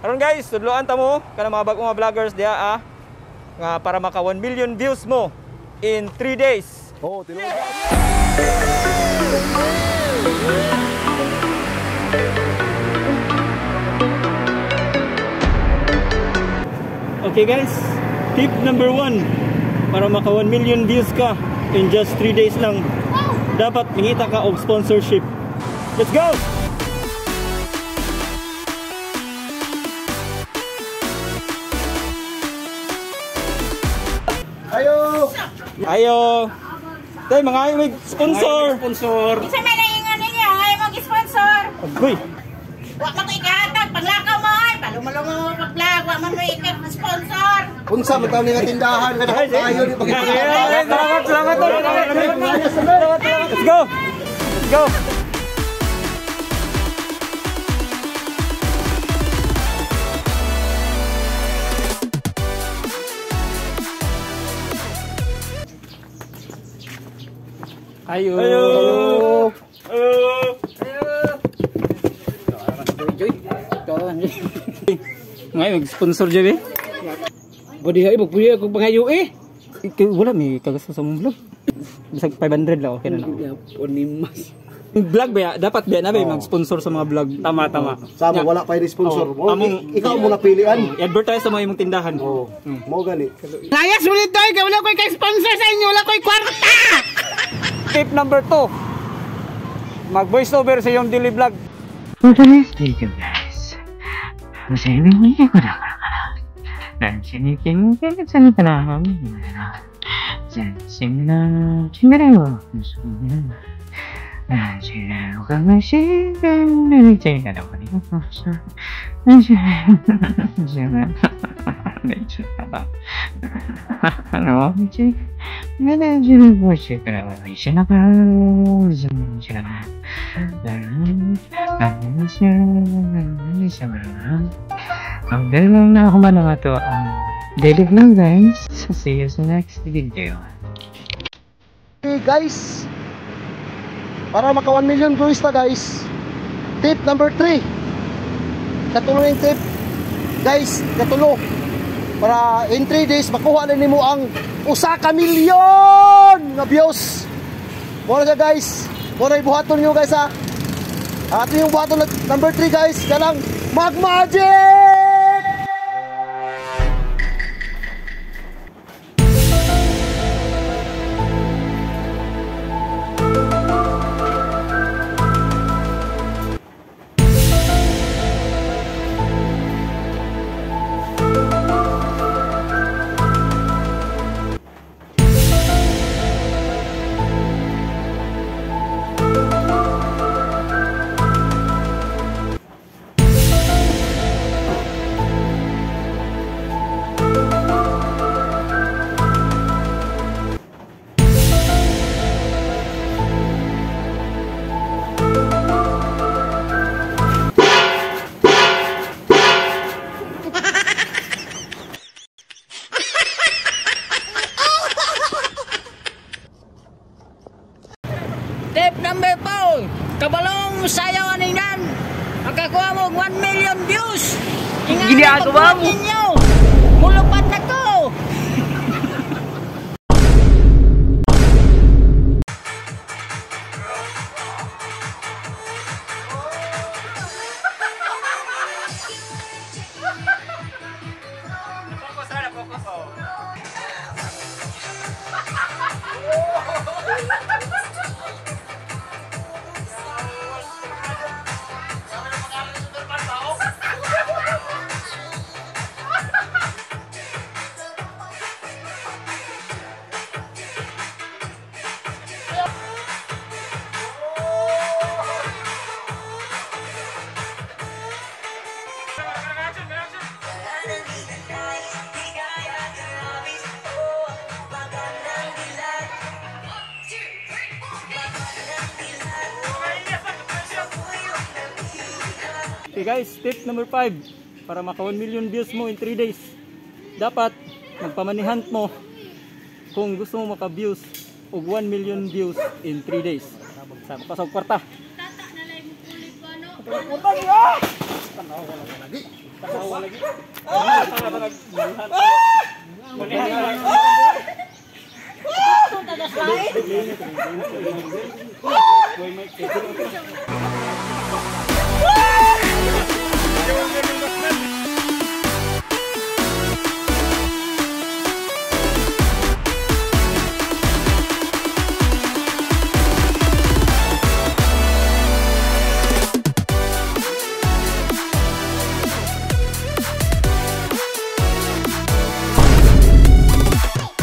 Karon guys, tudloan ta mo kanang mga bag-ong mga vloggers diha nga para maka 1 million views mo in 3 days. Oh, tinuod. Okay guys, tip number 1 para maka 1 million views ka in just 3 days lang. Dapat mangita ka og sponsorship. Let's go! Ayo. Ayo. Tay, mga ayo may sponsor. Sponsor. Isa may naingon ninyo, ay mag-sponsor. Agoy. Wa man ko ikahatag, paglakaw mo ay, palumalungo mo pag-vlog, wa man mo ika-sponsor. Unsa man taon nga tindahan nga nakayo di pag Salamat, salamat. Let's go. Let's go. Ayo. Ayo. Ayo. Ngay mag-sponsor jud eh. Bodi ay magpuyo ako pangayo eh. Wala may kagasto sa mong vlog. Bisag 500 lang okay na na. Ponimas. Vlog ba ya? Dapat ba na ba mag-sponsor sa mga vlog? Tama, tama. Sama wala pa yung sponsor mo. Among- Ikaw mo napilian. I-advertise sa mga imong tindahan. Oh, mo gani. Layas ulit tayo kay wala koy kay sponsor sa inyo, wala koy kwarta. Tip number 2. Mag voice over sa iyong daily vlog. For today's video guys, ang ganun lang na ako man ang ato ang daily vlog guys. See you sa next video. Hey guys, para maka 1 million views ta guys. Tip number 3. Katulo yung tip. Guys, katulo. Para in 3 days makuha na nimo ang usa ka milyon nga views. Mo na siya guys. Mo na ibuhaton niyo guys ha. Ato yung buhaton number 3 guys, kanang mag-magic! Tip number 4, kabalong sayaw aning nan. Makakuha mo 1 million views. Ginagawa mo. Mulupad na ko. Okay guys, tip number 5 para maka 1 million views mo in 3 days. Dapat magpamanihant mo kung gusto mo maka-views og 1 million views in 3 days. Sa pasog kwarta. Ah!